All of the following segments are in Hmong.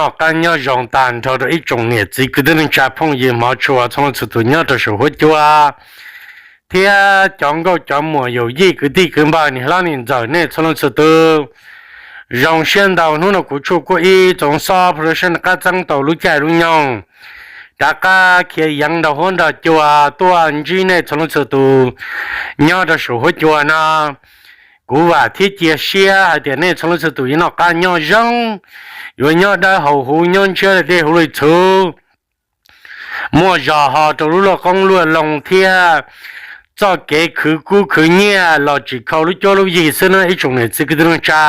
Noj qab nyob zoo tag nrho rau ib tsoom niam txiv kwv tij neej tsa phooj ywg hmov tshua txhua leej txhua tus nyob rau saum huab cua, thiab cov nkauj cov muam yawm yij kwv tij kwv npawg niam hlob niam ntxawm nej txhua leej txhua tus. Zoo siab ntau hnub no kuv Tshuaj Kuj Ib Txoov Xob Production rov qab txeeb tau lub caij lub nyoog rov qab khiav yeev nrog huab nrog cua tuaj ntsib nej txhua leej txhua tus nyob rau saum huab cua no. Kuv vam thiab cia siab hais tias nej txhua leej txhua tus yuav noj qab nyob zoo, yuav nyob dawb hau huv nyob ntshiab dej huv li txhuv, muaj zog ho rau lub luaj qoob luaj loo thiab txoj kev khwv kub khwv nyiaj los tsis khau lub cuab lub yig xwb na ib tsoom niam txiv kwv tij neej tsa.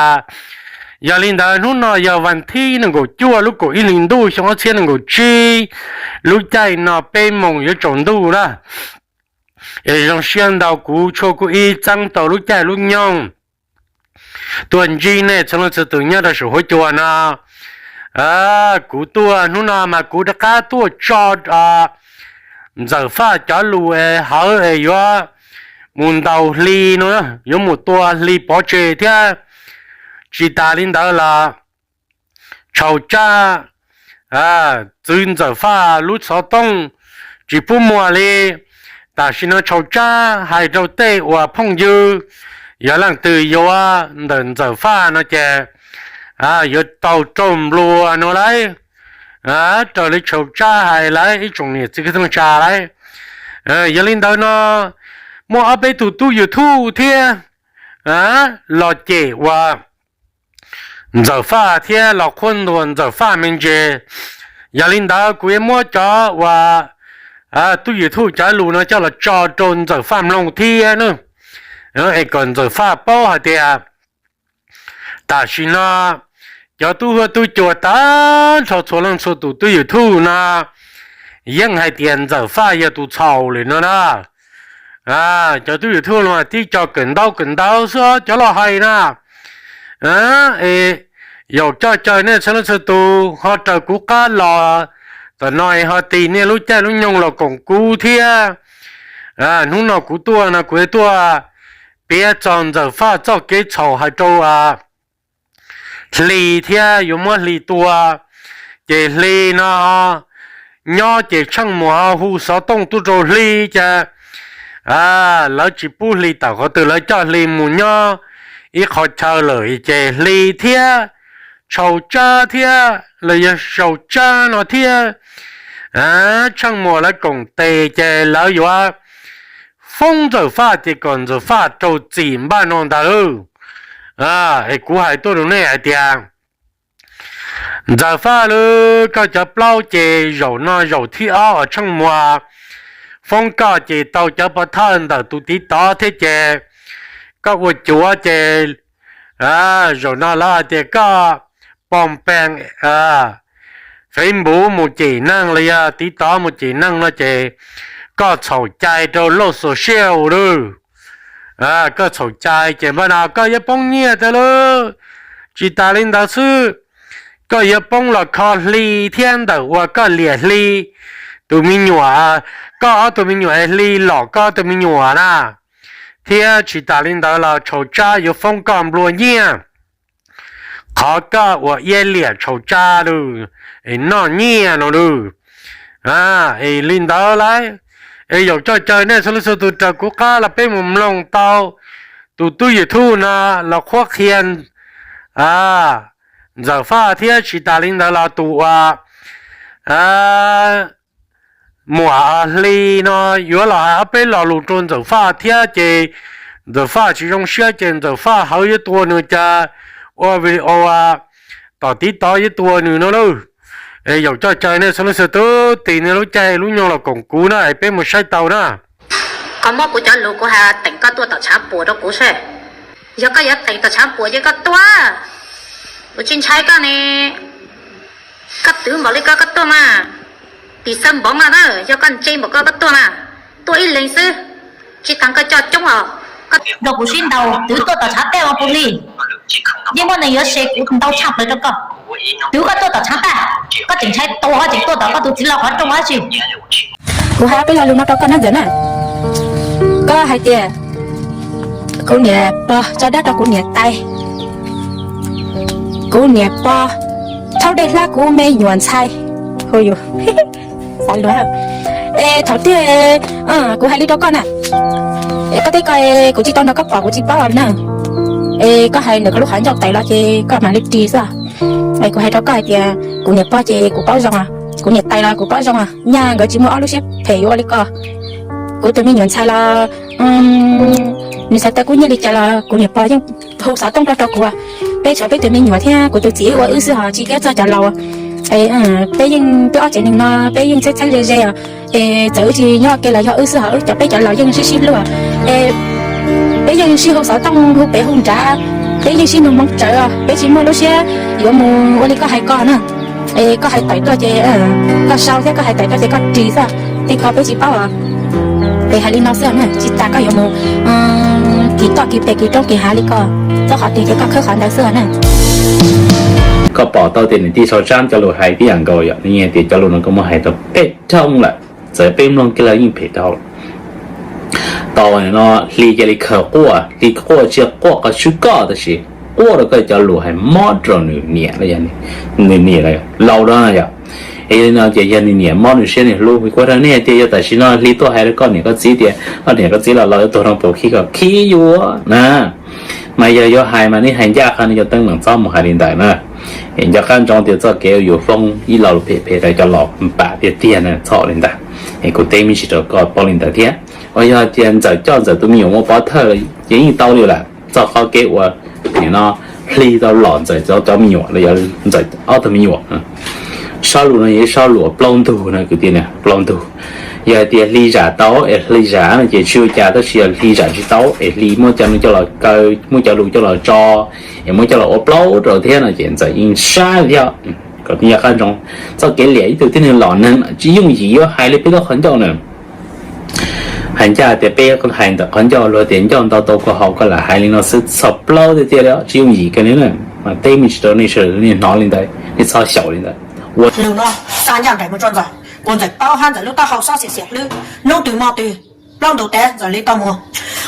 Yog li ntawd hnub no yog vas thib nees nkaum cuaj lub kaum ib hlis ntuj xyoo ob txhiab nees nkaum tsib, lub caij no peb moos yuav tsaus ntuj na. Es zoo siab ntau kuv Tshuaj Kuj Ib txeeb tau lub caij lub nyoog tuaj ntsib nej txhua leej txhua tus nyob rau saum huab cua no. Kuv tuaj hnub no mas kuv rov qab tuaj tso Ntxawm Faj cov lus es hawv es yuav mus ntaus hli no, yuav mus tua hli pov tseg thiab. Tsis tas li ntawd los Tshau Tsab txwv Ntxawm Faj lub xov tooj tsis pub muag li. Tam sim no Tshau Tsab hais rau tej uas phooj ywg, yog leej twg yuav ntawm Ntxawm Faj no ces yuav tau raug nplua no lauj. Raws li Tshau Tsab hais lauj ib tsoom niam txiv kwv tij neej tsa lauj. Yog li ntawd no muaj ob peb tug tub YouTube thiab los cem uas Ntxawm Faj thiab los qhuab ntuas Ntxawm Faj me ntsis. Yog li ntawd kuv yuav muab cov uas tub YouTube cov lus no coj los tso rau Ntxawm Faj mloog thiab na, es kom Ntxawm Faj paub hais tias tam sim no cov tub huab tub cua tag nrho txhua leej txhua tus tub YouTube no yeej hais tias Ntxawm Faj yog tus txhaum lawm no na. Cov tub YouTube no tib co kawm ntaub kawm ntawv xwb cov los hais na. Es yaum coj caw nej txhua leej txhua tus ho raws kuv qab los tom no es ho tis nej lub caij lub nyoog los koom kuv thiab. Hnub no kuv tuaj no kuv tuaj piav txog Ntxawm Faj txoj kev txhaum hais rau Hli thiab yuav muab Hli tua. Ces Hli no nyob ces Tsheej Muas ho hu xov tooj tuaj rau Hli ces lawv tsis pub Hli tawm qhov twg, lawv coj Hli mus nyob ib qho chaw lawm ces Hli thiab Tshau Tsab thiab los yog Sau Tsab no thiab Tsheej Muas lawv koom tes ces lawv yuav foob Ntxawm Faj ces kom Ntxawm Faj raug txim npaj no ntag. Es kuv hais tuaj rau nej hais tias Ntxawm Faj lawm, koj cov plaub ces zaum no zaum thib ob uas Tsheej Muas foob koj ces tau cov pov thawj ntawm tus tiv tov thiab ces koj ua cuav ces zaum no lawv hais tias koj pom pees Facebook mus cem neeg los yog tiv tov mus cem neeg no ces koj txhaum cai rau lauj xus siaj lawm. Koj txhaum cai ces npaj no koj yuav poob nyiaj tag lawm. Tsis tas li ntawd xwb, koj yuav poob los kho Hli thiab ntawm uas koj liam Hli tus me nyuam, koj ob tug me nyuam es Hli lom koj ob tug me nyuam na. Thiab tsis tas li ntawd los Tshau Tsab yuav foob koj nplua nyiaj qhov koj ua iab liam Tshau Tsab lawm, es noj nyiaj no lawm. Es li ntawd lauj, es yaum coj caw nej txhua leej txhua tus raws kuv qab los peb mus mloog tau tus tub YouTube no los qhuab qhia Ntxawm Faj thiab tsis tas li ntawd los tus uas muam Hli no yuav los hais ob peb lo lus rau Ntxawm Faj thiab ces Ntxawm Faj tsis zoo siab ces Ntxawm Faj hawv yuav tua nws cas ua video tom tiv tov yuav tua nws no lawm. Es yaum coj caw nej txhua leej txhua tus tis nej lub caij lub nyoog los koom kuv na es peb mus saib tau na. Koj muab kuv cov lus kuv hais teem koj tuaj tom tshav puam rau kuv seb. Yog koj yuav teem tom tshav puam ces koj tuaj. Kuv tsis ntshai koj ne. Koj twv npaum li koj koj tuaj mas. Tis xaw npoov mas na, yog koj ntse npaum koj koj tuaj mas. Tuaj ib leeg xwb, tsis tas koj coj coob os. Nrog kuv sib ntaus twv tuaj tom tshav teb os puas li? Yeej muaj neeg yuav se kuv ntau tshaj plaws rau koj. Twv koj tuaj tom tshav teb, koj tseem ntshai tua koj tseem tuaj tom koj tus txiv laus qhov rooj dab tsi? Kuv hais ob peb lo lus no rau koj na Ntxawm na. Koj hais tias kuv niam pog tso dab rau kuv niam tais, kuv niam pog Thaub dej hlab kuv me nyuam ntxhais, hu yus xav luag. Es thaum twg kuv hais li rau koj na, koj teb koj, kuv tsis tau nrog koj pom kuv tsis paub na. Es koj hais ntawm koj lub qhov ncauj tawm los ces koj mam li ris xwb. Es kuv hais rau koj hais tias kuv niam pog ces kuv paub zoo, kuv niam tais los kuv paub zoo, nyaj nkawd tsis muaj ob lub siab phem yuav ua li ko. Kuv tus me nyuam ntxhais los nws xav tau kub nyiaj li cas los kuv niam pog yeej hu xov tooj rau rau kuv. Peb tshuav peb tus me nyuam thiab kuv tus txiv wb ua wb xwb ho tsis kiab txog cov laus. Peb yeej twb ob tsev neeg no peb yeej txheeb txheeb ze ze os. Es txawm wb tsis nyob ua ke los yog wb xwb ho wb cov peb cov laus yeej sib sib hlub. Es peb yeej sib hu xov tooj hu pem hu nrad, peb yeej sib nug moo tsawv, peb tsis muaj lub siab yuav mus ua li koj hais ko na. Es koj hais tawm tuaj ces koj sau thiab, koj hais tawm tuaj ces koj ris xwb. Tej ko peb tsis paub. Es hais li no xwb na, tsis tas koj yuav mus kis toj kis pem kis roob kis hav li ko, txhob qhov twg ces koj khawb qhov ntawd xwb na. Koj pom tau tias niam tij Sau Tsab cov lus hais tib yam nkaus yom, tias cov lus no koj muab hais tau peb rhoo lawm, txawm peb mloog kiag los yeej phem dhau. Tau no hli cia li khaws quaj, hli quaj tsis yog quaj qhov swb koj tab sis quaj rau koj cov lus hais mob rau nws niam, nws niam laus no yom. Es yog li no ces yog nws niam mob nws siab nws hlub. Kuv hais rau nej hais tias yog tam sim no hli tuaj hais rau koj niam koj txiv tias koj niam koj txiv los laus yuav tuag rau paus khib kom khib yuav na. Mas yog yuav hais mas nej hais ncaj qha nej cov teeb meem, txhob mus hais li ntawd na. Es nco qab ntsoov tias txoj kev yuav foob ib lo lus phem phem rau cov laus pam tiag tiag na, txhob li ntawd. Es kuv teb me ntsis rau koj paub li ntawd thiab. Uas yog tias Ntxawm coj Ntxawm tus me nyuam mus pov thawj ces yeej tau li lawm, txog qhov kev uas nim no hli tau los Ntxawm cov me nyuam los yog Ntxawm ob tug me nyuam. Sob lus no yog ib sob lus plaub ntug no kwv tij, plaub ntug. Yog hais tias hli zam tau es hli zam no ces tsis ua cas, tab sis yog hli zam tsis tau es hli muab cov no coj los kaw, muab cov lus coj los tso, es muab coj los ua plaub rau thiab no ces Ntxawm yeej sab thiab. Kom nco qab ntsoov, txoj kev liam ib tug tib neeg los neeg tsis yooj yim yuav hais li peb lub qhov ncauj na. Hais ncaj tias peb hais ntawm qhov ncauj luag tias ncauj ntau tau koj haus, koj lam hais li no xwb, txhaum plaub tiag tiag li, tsis yooj yim kiag li na. Mas teb me ntsis rau nej sawv daws nej hnov li ntawd, nej txhob xyaum li ntawd. Ua lus no xa ncaj nraim mus rau Ntxawm, ua Ntxawm paub hab Ntxawm lub taub hau xob xiam xiam plwb. Hnub twg hmo twg plaub ntug tas Ntxawm li tau mus.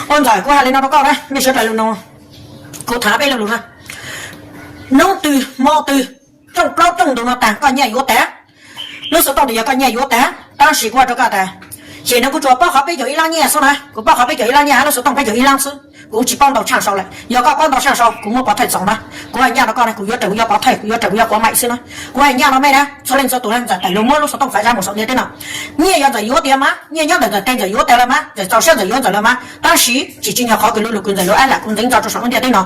Ua Ntxawm, kuv hais li no rau koj na, nej sawv daws lus no, kuv tham peb lo lus na. Hnub twg hmo twg rooj plaub rooj ntug no tas koj nyiaj yuav tas. Lub xov tooj twb yog koj nyiaj yuav tas, tab sis kuv hais rau koj tas, ces no kuv tsuas paub qhov peb caug ib lab nyiaj xwb na, kuv paub qhov peb caug ib lab nyiaj hab lub xov tooj peb caug ib lab xwb. Kuv tsis paub ntau tshaj sau lawm, yog koj paub ntau tshaj sau kuv muab pov thawj txaus na. Kuv hais ncaj rau koj na, kuv yuav raws kuv yuav pov thawj, kuv yuav raws kuv yuav quav maim xwb na. Kuv hais ncaj rau mej na, txhua leej txhua tus na, Ntxawm tawm lug muab lub xov tooj fav zab mus saum ntiaj teb no. Nyiaj yog Ntxawm yuav tiag mas, nyiaj nyob ntawm Ntxawm tes Ntxawm yuav tas lawm mas, Ntxawm txaus siab Ntxawm yuav Ntxawm lawm mas, tab sis tsis tsim nyog qhov kws luag lus kws Ntxawm lus ab lam kuv ntxeev ntxo rau saum lub ntiaj teb no.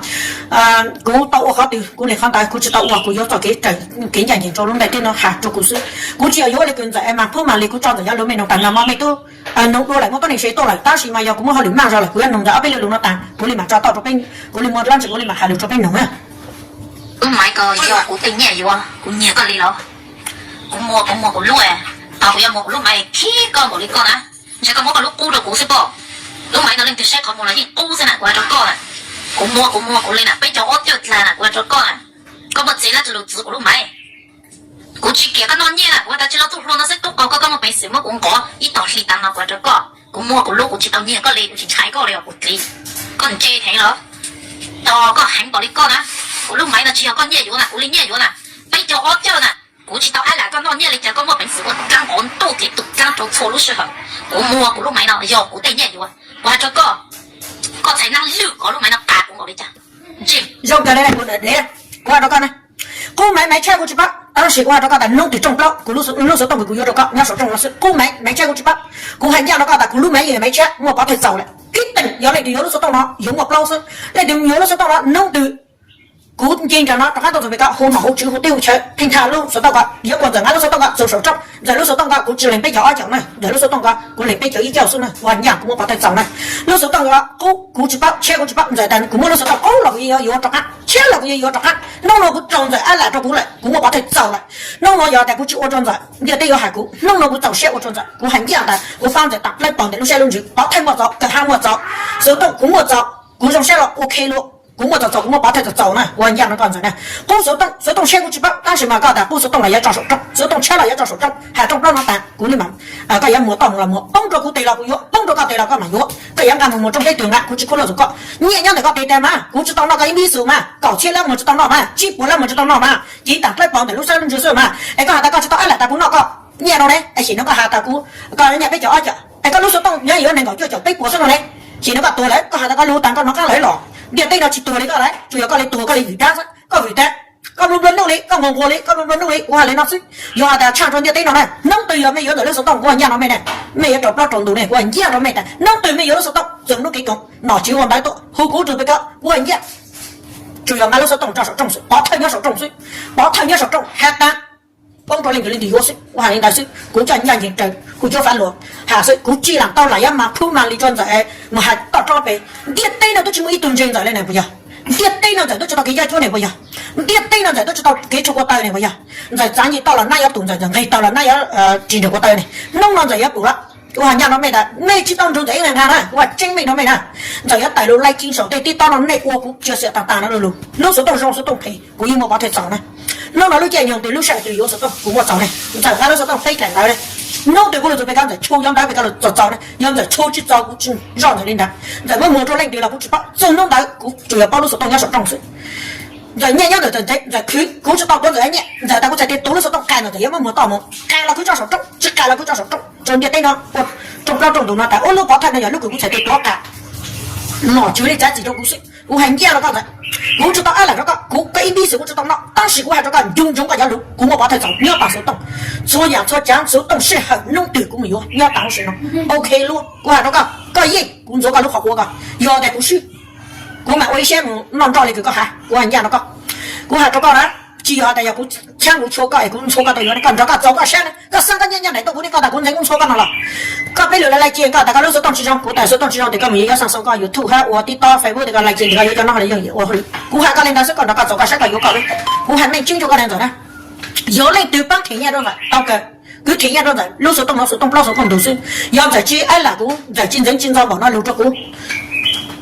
Kuv tau ua qhov twg kuv lim qhov ntawd, kuv tsis tau ua kuv yuav txoj kev raws kev ncaj ncees rau lub ntiaj teb no has rau kuv xwb. Kuv tsis yog yuav ua li kws Ntxawm es mas phub mas li kuv tso Ntxawm cov lus me noog tas no mas mej tub noog dua lawm muaj tuab neeg se tuaj lawm, tab sis mas yog kuv muab hauj lwm maj zog lawm kuv yuav noog Ntxawm ob peb lo lus no tas kuv li mam tso toj rau peb, kuv li muaj dab tsi kuv li mam hais lus rau peb noog na. Lub Maiv ko yog kuv tej nyiaj yuav, kuv nyiag koj li los? Kuv muag kuv muag kuv lub, thaum kuv yuav muag kuv lub Maiv khib koj npaum li koj na, ntshe koj muab koj lub qub rau kuv xwb pob. Lub Maiv no leej twg saib qhov muag los yeej qub xwb na, kuv hais rau koj na. Kuv muag kuv muag kuv li na, peb caug ob caug dlawg na, kuv hais rau koj na. Koj muaj txiv dab tsi los txwv kuv lub Maiv? Kuv tsis kiam koj noj nyiaj na, kuv hais tas tsis los txuj hlua no xwb tub qaug koj, koj muaj peev xwm muab kuv nqos ib tog hli tas no, kuv hais rau koj. Kuv muag kuv lub, kuv tsis tau nyiag koj li, kuv tsis ntshai koj li os kuv txiv. Koj ntse heev los? Tos koj heev npaum li koj na, kuv lub Maiv no tsis yog koj nyiaj yuav na, kuv li nyiaj yuav na. Peb caug ob caug na, kuv tsis tau ab lam koj noj nyiaj li cas, koj muaj peev xwm ua kab nqov ntuj kev tus kab rau txhua lub sij hawm. Kuv muag kuv lub Maiv no yog kuv tej nyiaj yuav, kuv hais rau koj. Koj txhais neeb lwj kov lub Maiv no tas kuv npaum li cas? Zoo kawg li, kuv hais rau koj na, qub Maiv Maiv tshiab kuv tsis paub, tab sis kuv hais rau koj tas hnub twg rooj plaub kuv lub xov tooj kuv yuav rau koj nyob saum rooj no xwb. Qub Maiv Maiv tshiab kuv tsis paub, kuv hais ncaj rau koj tas kuv lub Maiv Maiv tshiab muaj pov thawj txaus lawm. Ib teem yog leej twg yuav lub xov tooj no yuav muaj plaub xwb. Leej twg yuav lub xov tooj no hnub twg kuv nce nram no rov qab tuaj txog pem ko hu nom hu tswv hu teb hu chaw pheej tha lub xov tooj ko, yuav ua Ntxawm Maiv lub xov tooj ko txug saum rooj. Ntxawm lub xov tooj ko kuv tsis lees peb caug ob caug na, Ntxawm lub xov tooj ko kuv lees peb caug ib caug xwb na, ua ncaj kuv muaj pov thawj txaus na. Lub xov tooj ko qub kuv tsis paub, tshiab kuv tsis paub, Ntxawm tas kuv muaj lub xov tooj qub los kuv yeej yuav rov qab, tshiab los kuv yeej yuav rov qab. Hnub no kuv raug Ntxawm ab lam rau kuv lawm, kuv muaj pov thawj txaus lawm. Hnub no yog tas kuv tsis ua rau Ntxawm, ntiaj teb yuav hais kuv. Hnub no kuv txaus siab ua rau Ntxawm, kuv hais ncaj tas kuv pab Ntxawm tas plaub paug ntawm lub siab lub ntsws, pov thawj muaj txaus, kawg hab muaj txaus, xov tooj kuv muaj txaus, kuv zoo siab los ok luaj, kuv muaj txaus txaus, kuv muaj pov thawj txaus txaus na, ua ncaj no koj Ntxawm na. Qub xov tooj, xov tooj tshiab kuv tsis paub, tab sis mas koj tas qub xov tooj los yuav tso saum rooj, xov tooj tshiab los yuav tso saum rooj, hais rooj plaub no tas kuv li mas, koj yuav muag toj mus los muag, poob rau kuv tes los kuv yuav, poob Koj tes los koj mam yuav, koj yuav nqa mus mus rooj teb twg nqa, kuv tsis khuj luaj ntxum koj. Nyiaj nyob ntawm koj tes tas mas kuv tsis tau noj koj ib npib xus mas, kaum txhiab lab mus tsis tau noj mas, tsib puas lab mus tsis tau noj mas, cev tag plaub pov ntawm lub sab lub ntsws xwb mas, es koj has tas koj tsis tau ab lam tas kuv noj koj nyiaj no ne, es sim no koj has tas kuv, koj nyiaj peb caug ob caug es koj lub xov tooj nyob yuav nees nkaum cuaj caum peb puas xwb no ne, sim no koj tuag lawm koj has tas koj lub tas koj nov qab lawm los, ntiaj teb no tsis tuag li koj lawm, tsuas yog koj li tuag koj li vwm dab xwb, koj vwm dab, koj nplua nplua nuj li, koj nquag nquag li, koj nplua nplua nuj li, kuv hais li no xwb. Yog has tas tshaj rau ntiaj teb no na, hnub twg yog mej yuav ntawm lub xov tooj kuv ua ncaj no mej na, mej yuav raus plaub raus ntus ne, kuv ua ncaj rau mej tas hnub twg mej yuav lub xov tooj txog hnub kev koom nom tswv ua ntawv tuaj hu kuv rau peb koj, kuv ua ncaj. Tsuas yog nqa lub xov tooj tso saum rooj xwb, pov thawj nyob saum rooj xwb, pov thawj nyob saum rooj has tas poob rau leej twg leej twg yuav xwb, kuv hais li ntawd xwb, kuv coj ncaj ncees raws kuv cuab fav luag has xwb, kuv tsis lam tau lam yuav mas phub mas li rau Ntxawm mus hais toj roob pem. Ntiaj teb no twb tsis muaj ib tug ntse Ntxawm li ne puas yog? Ntiaj teb no Ntxawm twb tsis tau kev coj cuab ne puas yog? Ntiaj teb no Ntxawm twb tsis tau kev tshuaj kua taw ne puas yog? Ntxawm txav nce toj los nab yuav tus, Ntxawm nqeg taug los nab yuav ris nraug kua taw ne. Hnub no Ntxawm yuav pum lawm. Kuv hais ncaj rau mej tas mej tsis tau nrug Ntxawm ib leeg nqa na, kuv hais tseeb mej rau mej na. Ntxawm yuav tawm lus live stream saum tej tib tob no nej ua kuv cia xiam tas tas no lug. Lub xov tooj zoo xov tooj phem kuv yeej muaj pov thawj txaus na. Hnub no lub caij nyoog twg lub sij hawm twg yuav xov tooj kuv muaj txaus ne. Ntxawm nqa lub xov tooj teb daim ntawv ne. Hnub twg kuv lug txug pem koj Ntxawm tshu yuav ntawv pem koj lug txaus txaus ne, yog Ntxawm tshu tsis txaus kuv tsis zoj Ntxawm li ntawd. Ntxawm muab muag rau leej twg los kuv tsis paub, txug hnub ntawd kuv tsuas yog paub lub xov tooj nyob saum rooj xwb. Ntxawm nyiaj nyob ntawm Ntxawm tes, Ntxawm khwv, kuv tsis tau tuav Ntxawm nyiaj. Ntxawm tas kuv txhais tes tuav lub xov tooj qas ntawm Ntxawm yuav muab muag toj mus, qas los kuv tso saum rooj, tsis qas los kuv tso saum rooj. Rau ntiaj teb no ua rooj plaub rooj ntus no tas ua lub pov thawj no yog lub kws kuv txhais tes tuav qas. Nom tswv li txav txim rau kuv xwb, kuv hais ncaj rau koj Ntxawm. Kuv tsis tau ab lam rau koj, kuv koj ib npib xwm kuv tsis tau noj, tab sis kuv hais rau koj nco ntsoov koj cov lus, kuv muaj pov thawj txaus nyob tas xov tooj. Txhua yam txhua tsav xov tooj sij hawm hnub twg kuv mus yuav nyob tas lub sij hawm no. Ok luaj, kuv hais rau koj, koj yeej kuv ntxuav koj lub qhov quav ko. Yog tias kuv swb, kuv mam ua ib siab mus noj nroj li kws koj has, kuv hais ncaj rau koj. Kuv hais rau koj na, tsis yog tas yog kuv cheeb kuv tshua koj es kuv ntxhua koj tau yuav, koj nrog koj txaus koj sab na, koj xav koj nyiaj nyiaj nraim tuaj kuv ne, koj tas kuv ntxeev kuv ntxhua koj no los. Koj peb lwm lub live stream koj tas koj lub xov tooj tsis zoo, kuv tas xov tooj tsis zoo tes koj mus yuav xaa xoo koj YouTube hab ua TikTok Facebook tes koj live stream tes koj yuav cov no li yooj yim ua hauj lwm. Kuv hais koj li ntawd xwb, koj nrog koj txaus koj sab koj yuav koj. Kuv hais meej tseeb rau koj li ntawd na. Yog leej twg paab them nyiaj rau Ntxawm tau kawg, kuv them nyiaj rau Ntxawm lub xov tooj no xov tooj plaub xov tooj ntug xwb. Yog Ntxawm tsis ab lam kuv, Ntxawm tsis ntxeev tsis ntxaus npaum no lug rau kuv,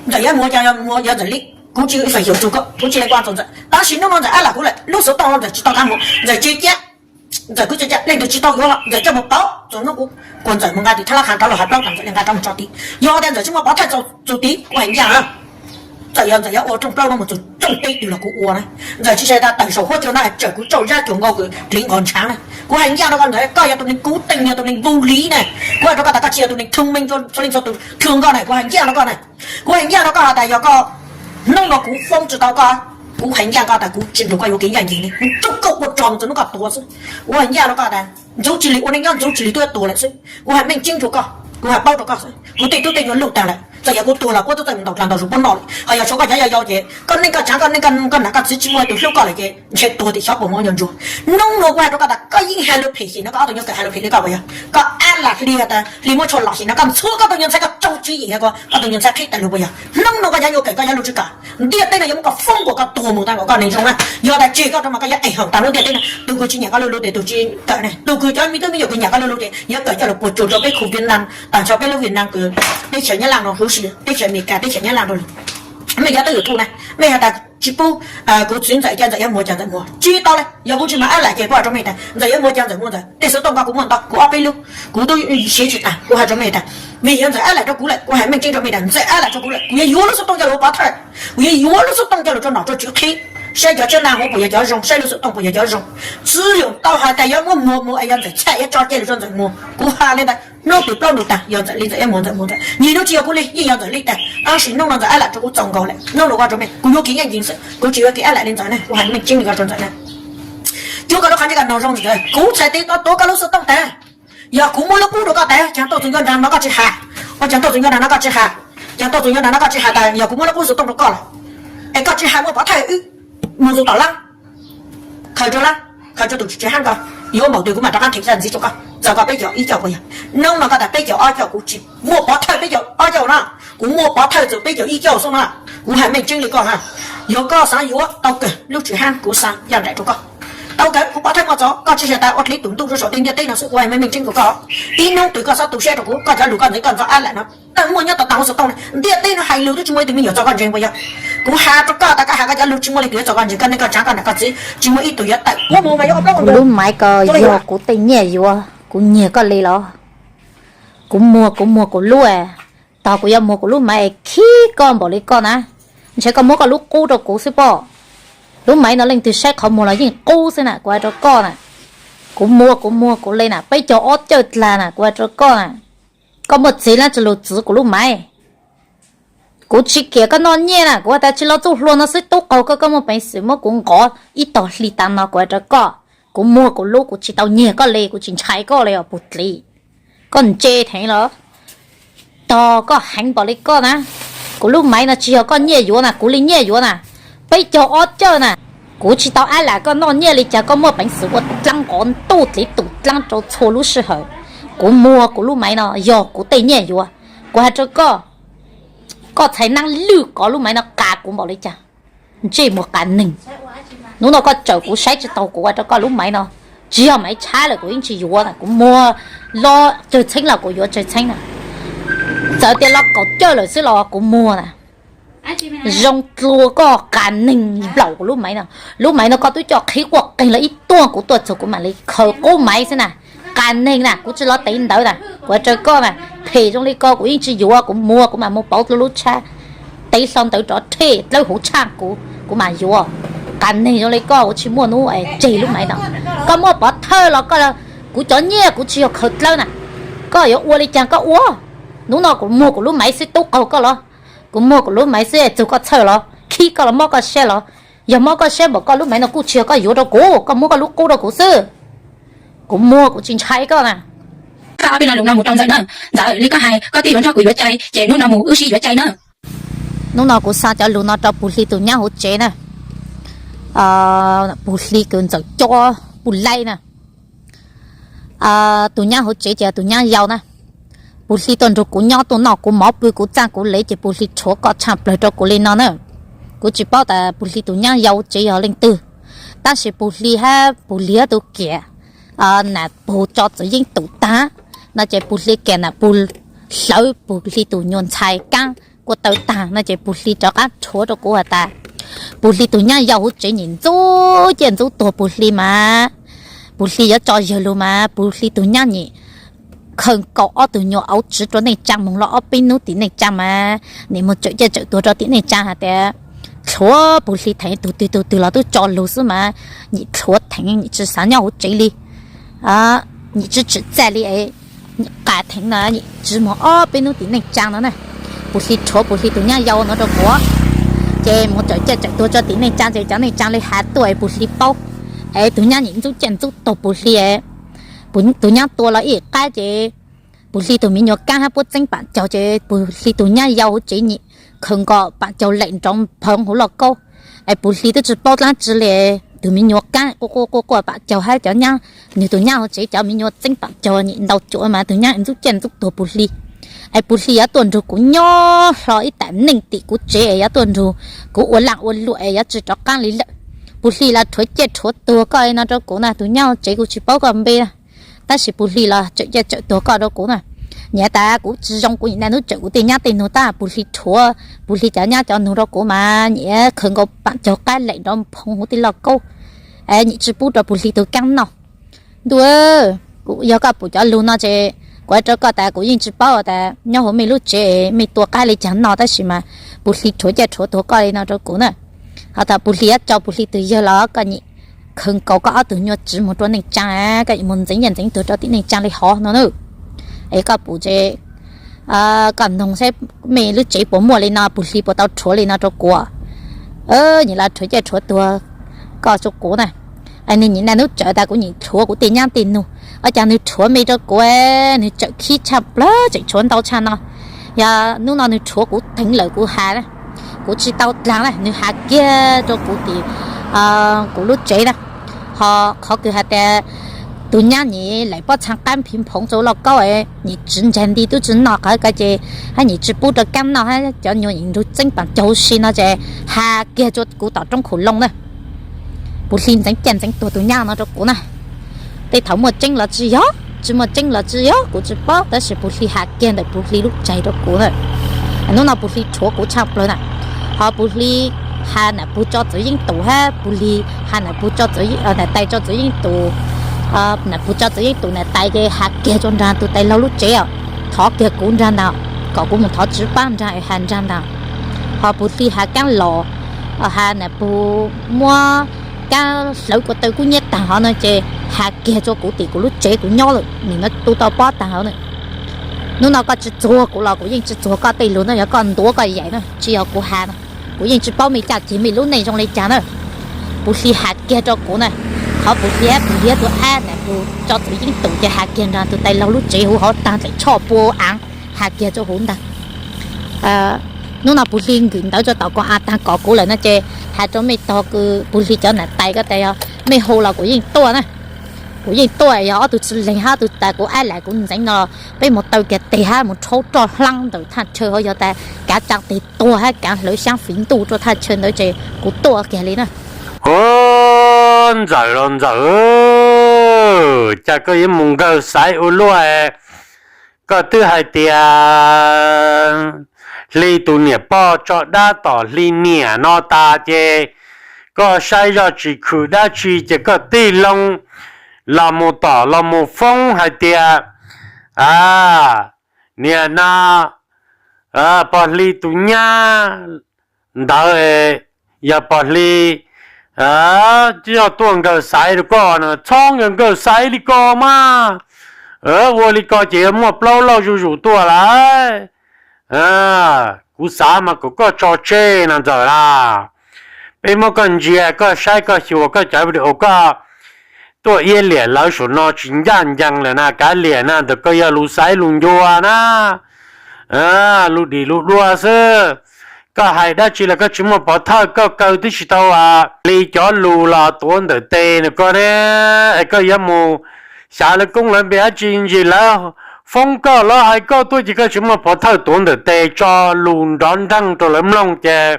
Ntxawm yuav muag ces muag, yog Ntxawm li, kuv tsis feem xyum txug koj, kuv tsis lees kuas txug Ntxawm. Tab sis hnub no Ntxawm ab lam kuv lawm, lub xov tooj no Ntxawm tsis tau nqa mus, Ntxawm tsis cia, Ntxawm kuv cia leej twg tsis tau yuav los Ntxawm coj mus pauv txug hnub kuv, kuas Ntxawm mus nqa tim thab lab qha rov los hais plaub tas Ntxawm le nqa rov mus tso tid. Yog tias Ntxawm tsis muaj pov thawj txug tid kuv hais ncaj na, txawm yog Ntxawm yuav ua rooj plaub no mus txug rooj teb twg los kuv ua na. Ntxawm tsis tas tawm saum huab cua na txawm kuv tsauj zab cuag nkaus kws dliv nqos ntshav na. Kuv hais ncaj rau koj Ntxawm, koj yog tus neeg kuv teej, yog tus neeg npau li na. Kuv hais rau koj tas koj tsis yog tus neeg thoob meej txhua leej txhua tus thwm koj na. Kuv hais ncaj rau koj na, kuv hais ncaj rau koj has tas yog koj, hnub no kuv foob tsis tau koj, kuv hais ncaj koj tas kuv tsis nrug koj yuav kev ncaj ncees li, kuv tsuj koj ua rog mus txug hnub koj tuag xwb. Kuv hais ncaj rau koj tas ntxuv tsis lig ua neej nyob, ntxuv tsis lig twb tuag lawm xwb. Kuv hais meej tseeb rau koj, kuv hais paub rau koj xwb, kuv tej tub tej nyuag luj tag lawm, txawm yog kuv tuag los puab tub txawj mus ntaus dlaag ntaus zug puab noj li. Ho yog tshuav koj cov yau yau ces koj neej koj tsaav koj neej koj nam koj txiv tsis muaj tus hlub koj lawm ces ntshe tuag tim xyov puas muaj nco ntsuag. Hnub no kuv hais rau koj tas koj yeej hais lus phem xim no koj ob tug nyuag kawm hais lus phem li koj puas yog? Koj ab lam hli has tas hli muab tshuaj lom xim no koj ntxhua koj tus nyuag ntxhais koj tsau tswv yim has koj tus nyuag ntxhais qhib tas lug puas yog? Hnub no koj cov nyuag kawm koj cov lus tsis kam, ntiaj teb no yuav muab koj foob kuas koj tuag mus tag nkaus koj neeg zoo na. Yog tas tseg koj rau mas koj yuav eeg haum tas lub ntiaj teb no. Tus kws tsis nyiam koj lub lug tes tus tsis kawm ne, tus kws cov me tub me nyuam kws nyiam koj lub lug tes yuav kawm coj lug puas tsuaj rau peb khu Vietnam, tas ntsho peb lub Vietnam kws teb chaws Nyab Laj no huv si teb chaws Amelikas teb chaws Nyab Laj rau lug. Mej cov twb YouTube na, mej has tas tsis pub kuv txiv Ntxawm ca Ntxawm yuav muag ca Ntxawm muag tsis tau le. Yog kuv tsis mas ab lam ces kuv has rau mej tas Ntxawm yuav muag ca Ntxawm muag Ntxawm tej xov tooj koj kuv muaj ntau, kuv ob peb lub, kuv tub siav tsis tas, kuv has rau mej tas vim yog Ntxawm ab lam rau kuv lawm, kuv has meej tseeb rau mej tas Ntxawm ab lam rau kuv lawm, kuv yuav yuav lub xov tooj coj lug ua pov thawj, kuv yuav yuav lub xov tooj coj lug rau nom rau tswv qhib, saib cov tsab naj huv puas yog cov zoo, saib lub xov tooj puas yog cov zoo. Txwv yog tau has tas yuav muab muag muag es yog Ntxawm txhaj yuav tso cia lug rau Ntxawm muag, kuv has le ntawd. Hnub twg plaub ntug tag yog Ntxawm li Ntxawm yuav muag Ntxawm muag Ntxawm, nyias hnub tsis yog kuv li yeej yog Ntxawm li tag. Tab sis hnub no Ntxawm ab lam rau kuv txaus nkaus lawm, hnub no kuv has rau mej kuv yuav kev ncaj ncees xwb, kuv tsis yuav kev ab lam li Ntxawm na, kuv has meej tseeb li koj rau Ntxawm na. Cuag koj lub qhov ncauj koj nrog zoo Ntxawm, kuv txhais tes tuav koj lub xov tooj tas yog kuv muab lub kub rau koj tas caag tuaj txug nco nraag no koj tsis has, ua caag tuaj txug nco nraag no koj tsis has, caag tuaj txug nco nraag no koj tsis has tas yog kuv muab lub kub xov tooj rau koj lawm, es koj tsis has muaj pov thawj wb mus txug tom lab, khaws rau lab, khaws rau tus tswv hab ko, yuav npaum twg kuv mam rov qab them zaj ntxiv rau koj, txog koj peb caug ib caug puas yog? Hnub no koj tas peb caug ob caug kuv tsis muaj pov thawj peb caug ob caug na, kuv muaj pov thawj txug peb caug ib caug xwb na. Kuv has meej tseeb li koj na, yog koj xav yuav tau kawg lub tswv hab kuv xa yaj nraim rau koj. Tau kawg kuv pov thawj muaj txaus, koj tsis has tas ua dliv tus ntuj rau saum tej ntiaj teb no xwb, kuv has meej meej tseeb rau koj. Ib hnub twg koj xob tu siab rau kuv, koj cov lus koj ntxeev koj ntxov ab lam no, koj muaj nyob tau tas lub xov tooj na, ntiaj teb no hais lus twb tsis muaj ib tug me nyuam txog koj ntseeg puas yog? Kuv has rau koj tas koj has koj cov lus tsis muaj leej twg yuav txog koj ntseeg, koj neej koj tsaav koj nam koj txiv tsis muaj ib tug yuav tawm puab mus mas yuav ua plaub ua ntug. Lub maiv ko yog kuv tej nyiaj yuav, kuv nyiag koj li los? Kuv muag kuv muag kuv lub. Tog kuv yuav muag kuv lub maiv es khib koj npaum li koj na, ntshe koj muab koj lub qub rau kuv xwb pob. Lub maiv no leej twg saib qhov muag los yeej qub xwb na, kuv hais rau koj na. Kuv muag kuv muag kuv li na, peb caug ob cawj dlag na, kuv hais rau koj na. Koj muaj txiv lab tsi lug txwv kuv lub maiv. Kuv tsis kiam koj noj nyiaj na, kuv has tas tsis los txuj hlua no xwb tub qaug koj, koj muaj peev xwm muab kuv nqov ib tog hli tas no, kuv hais rau koj. Kuv muag kuv lub, kuv tsis tau nyiag koj li, kuv tsis ntshai koj li os puj dliv. Koj ntse theev los? Tog koj heev npaum li koj na. Kuv lub maiv no tsis yog koj nyiaj yuav na, kuv li nyiaj yuav na. Peb caug ob cawj na. Kuv tsis tau ab lam koj noj nyiaj li cas, koj muaj peev xwm ua dlaab nqov ntuj dliv tus dlaab rau txhua lub sij hawm. Kuv muag kuv lub maiv no yog kuv tej nyiaj yuav. Kuv has rau koj, koj txhais naab lwj kov lub maiv no qas kuv npaum li cas. Ntsej muag qas neeg. Hnub no koj tsawm kuv saib tsis taus, kuv ua rau koj lub maiv no tsis yog maiv tshab lawm kuv yeej tsis yuav na, kuv muag los tsawg txheeb los kuv yuav tsawg txheeb na. Txawm tias los kaum cawj lawm xwb los kuv muag na. Zoo dlua koj qas neeg nplaum kuv lub maiv no. Lub maiv no koj twb coj qhib quaj qeeg los ib tuaj, kuv tuaj txug kuv mam li khaws qub maiv xwb na. Qas neeg na, kuv tsis los tev ntawv na, kuv ua rau koj na. Phem zoo li koj kuv yeej tsis yuav, kuv muag kuv mam mus pauv dlua lub tshab, tev hlo ntawv rov rhej dlawb huv tshaj kuv, kuv mam yuav. Qas neeg zoo li koj kuv tsis muaj hnub tseg lub maiv no. Koj muaj pov thawj los koj, kuv cov nyiaj kuv tsis yog khaws dlawb na. Koj yuav ua li cas koj ua. Hnub no kuv muag kuv lub maiv xwb tub qaug koj los? Kuv muag kuv lub maiv xwb txug koj txhawj los, khib koj los, mob koj siab los? Yog mob koj siab npaum koj lub maiv no kuj tsis yog koj yuav rau kuv, koj muab koj lub qub rau kuv xwb. Kuv muag kuv tsis ntshai koj na. Koj ob peb lo lus no mus rau Ntxawm na. Ntxawm, li koj hais koj twb yuav nrog kuv yuav cai ces hnub no mus wb sib yuav cai na. Hnub no kuv xa cov lus no rau Puj Hli tus nyab hauv tsev na. Puj Hli kws Ntxawm cob puj laib na. Tus nyab hauv tsev ces tus nyab yau na. Puj Hli tuaj nrug kuv nyob tuaj noj kuv mov pw kuv txaj kuv lev ces Puj Hli rhuav koj tshaj plawg rau kuv li no na. Kuv tsis paub tas Puj Hli tus nyab yau tsev yog leej twg, tab sis Puj Hli hab Puj Hli hab tus kiam Nam Puj tso txwv yeeb tum tag no ces Puj Hli kiam Nam Puj hlawv Puj Hli tus nyuas ntxhais Kaab kua taw tag no ces Puj Hli rov qab rhuav rau kuv has tas Puj Hli tus nyab yau hauv tsev nyim ntxub ciaj ntxub tuag Puj Hli mas, Puj Hli yuav tso yawg lug mas Puj Hli tus nyab nyim khaws nkaus ob tug nyuas auv tsiv rua neej tsaa moog lug ob peb nub tim neej tsaa mas nyim moog tsawm ciaj tsawm tuag rua tim neej tsaa has tas rhuav Puj Hli theev, tug twg tug twg los tub tso lug xwb mas nyim rhuav theev, nyim tsi xaav nyob hauv tsev li, nyim tsi tsim txaj li es nyim qas theev no nyim tsiv moog ob peb nub tim neej tsaa no na. Puj Hli rhuav Puj Hli tus nyab yau no rua kuv ces moog tsawm ciaj tsawm tuag rua tim neej tsaa ces cov neej tsaa li has tuaj es Puj Hli paub es tug nyab nyim ntxub ciaj ntxub tuag Puj Hli. Tus nyab tua los ib qab ces Puj Hli tug miv nyuas Kaab hab puab txeeb paam caug ces Puj Hli tug nyab yau hauv tsev nyim khaws nkaus paam caug lem nrov nphoov huv lauj kaub es Puj Hli tub tsi paub dlaab tsi li. Tug miv nyuas Kaab quaj quaj quaj paam caug hab cov nyab, nwg tug nyab hauv tsev cov miv nyuas txeeb paam caug nyim ntau cuam mas tug nyab ntxub ciaj ntxub tuag Puj Hli. Es Puj Hli yuav tuaj nrug kuv nyob hlo ib tam neej tim kuv tsev es yuav tuaj nrug kuv ua laaj ua luam es yuav tsi rov qaab li lawm. Puj Hli los rhuav ciaj rhuav tuag koj no rua kuv na, tug nyab hauv tsev kuv tsi paub koj npe na, tab sis Puj Hli los tsawm ciaj tsawm tuag koj rua kuv na. Nyim tas kuv tsi zoo kuv nyim naj nub tsawm kuv tej nyab tej nug tab Puj Hli rhuav Puj Hli cov nyab cov nug rua kuv mas nyim khaws nkaus paam caug qab lem nrov nphoov huv tej lauj kaub, nyim tsi pub rua Puj Hli tug Kaab noj. Ntuj, kuv yog koj pum cov lug no ces kuv has rua koj tas kuv yeej tsi paub tas nyob huv mej lub tsev mej tua qab li caag noj tab sis mas Puj Hli rhuav ciaj rhuav tuag koj li no rua kuv na. Ho tas Puj Hli yuav tso Puj Hli tug yawg los koj nyim khaws nkaus koj ob tug nyuas tsiv moog rua neej tsaa, koj nyim moog ntxeev ciaj ntxeev tuag rua tim neej tsaa li hov no na. Es koj pum ces koj noog saib mej lub tsev puas muaj li no, Puj Hli puas tau rhuav li no rua kuv. Nyim los rhuav ciaj rhuav tuag koj rua kuv na. Es nwg nyim naj nub tsawm tas kuv nyim rhuav kuv tej nyab tej nug, ua caag nwg rhuav me rua kuv, nwg tsawm khib tshaj plawg tseem tshuav ntau tshaj no. Yog nub no nwg rhuav kuv theev lawm kuv has, kuv tsi tau dlaag na, nwg has kiag rua kuv tim kuv lub tsev na. Ho qhov kws has tas tug nyab nyim laim pob txhaa qaab phiv nphoov rua lauj kaub, nyim tsiv ntsag nti tub tsi noj qhov ko ces hab nyim tsi pub rua Kaab noj hab cov nyuas nyim nrug txeeb paam caug huv si no ces has kiag rua kuv tom roob Khum Loo na. Puj Hli ntxeev ciaj ntxeev tuag tug nyab no rua kuv na. Tej thaum muaj tseeb los tsi yog, tsi muaj tseeb los tsi yog kuv tsi paub tab sis Puj Hli has kiag ntawm Puj Hli lub tsaig rua kuv na. Nub no Puj Hli rhuav kuv tshaj plawg na. Ho Puj Hli has Nam Puj tso txwv yeeb tum hab Puj Hli has Nam Puj tso txwv, Nam Tais tso txwv yeeb tum, Nam Puj tso txwv yeeb tum Nam Tais ces has kiag rua nraag tug tais laug lub tsev os, thov kiag kuv nraag ntag. kom kuv mus thov tswv pab nraag es has nraag ntaag. Ho puj hli has kaab los, has nam puj muab kaab hlawv kua taw kub nyab taag hov no ces has kiag rua kuv tim kuv lub tsev kuv nyob lawm, nim no tu tau pob taag hov na. Nub no koj tsi txuag kuv los kuv yeej tsi txuag koj tej lug na, yog koj ntuav koj yaim na, tsi yog kuv has na. Kuv yeej tsi paub mej caj ceg mej lub neej zoo le caag na. Puj hli has kiag rua kuv na, qhov puj hli, puj hli tug ab nam puj tso txwv yeeb tum ces has kiag nraag tug tais laug lub tsev huv hov taag, dlaim tshoj pua aav, has kiag rua huv ntaag. Nub no puj hli nkwm ntawv rua tom koom av taag kom kuv lawm no ces has rua mej tog kws puj hli cov nam tais ko tas yog mej hu los kuv yeej tuaj na. Kuv yeej tuaj, yog ob tug tsi leeg hab ob tug tas kuv ab lam kuv ntxeev no, peb moog taw kiag teg hab moog rhaub roj hlaab ntawm thaj chaw hov, yog tas kaav tsaa teg tuag hab kaav hlawv xyaab fiv ntuj rua thaj chaw ntawd ces kuv tuaj kiag li na. Ub, Ntxawm los Ntxawm, cas koj yuav mus nkawg xaiv ua luaj? Koj twb hais tias hli tus niam poj tso dab tom hli niam no tas ces koj saib zoj tsis khwm dab tsi ces koj tig loo los mus tom los mus foob hais tias, a, niam no, pog hli tus nyab ntawd yog pog hli, yog tuaj nkawg xaiv rau koj no, txhob nkawg nkawg xaiv li ko mas. Ua li ko ces yuav muaj plaub lauj zuj zus tuaj lawm. Kuv xav mas kom koj tso tseg no Ntxawm las. Peb muab koj ntsia koj saib koj xyuas koj cov video koj tuaj iab liam lawv saum no tsis ncaj ncees lawm na, kav liam na, ntawm koj yog lus xaiv lus ncua na, lus dim lus dua xwb. Koj hais dab tsi los koj tsis muaj pov thawj, koj kaw twb tsis tau li cov lus los tuav ntawm tes no koj ne, es koj yuav mus xyav lawv koob lawv npe dab tsi ntsis lawv foob koj lawv hais koj tuaj ces koj tsis muaj pov thawj tuav ntawm tes tso lus nrov nreeg rau lawv mloog ces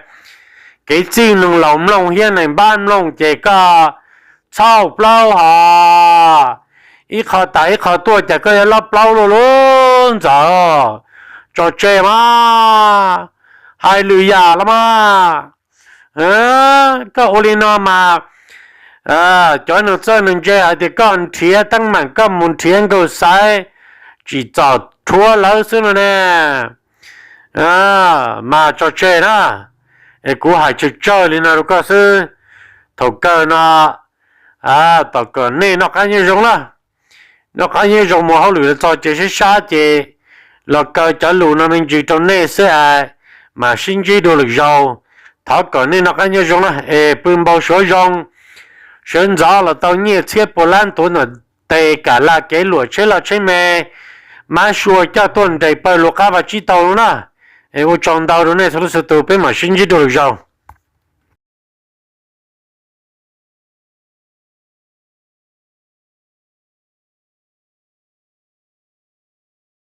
kev txwj neeg laus mloog thiab neeg npab mloog ces koj txhaum plaub hos. Ib qho tas ib qho tuaj cas koj yuav lob plaub luaj lub Ntxawm, tso tseg mas, hais lwm yam los mas. Koj ua li no mas cov neeg txawj neeg ntse hais tias koj nrhiav teeb meem koj mus nrhiav nkawg xaiv tsim txom rhuav lawv xwb no ne. Mas tso tseg na, es kuv hais tsawg tsawg li no rau koj xwb. Thaum kawg no, tom kom nej noj qab nyob zoo na, noj qab nyob zoo mus hauj lwm los txog ces sib sab ces los kaw cov lus no me ntsis rau nej xwb es mam sib ntsib dua lwm zaus. Thov kom nej noj qab nyob zoo na, es pw npau suav zoo, sawv ntxov los tau nyiaj txhiab pua lab tuav ntawm tes, kam laj kev luam tsheb loj tsheb me, mab sua coj tuaj nres pawg lug qab vaj tsib taug no na. Es ua tsaug ntau rau nej txhua leej txhua tus, peb mam sib ntsib dua lwm zaus.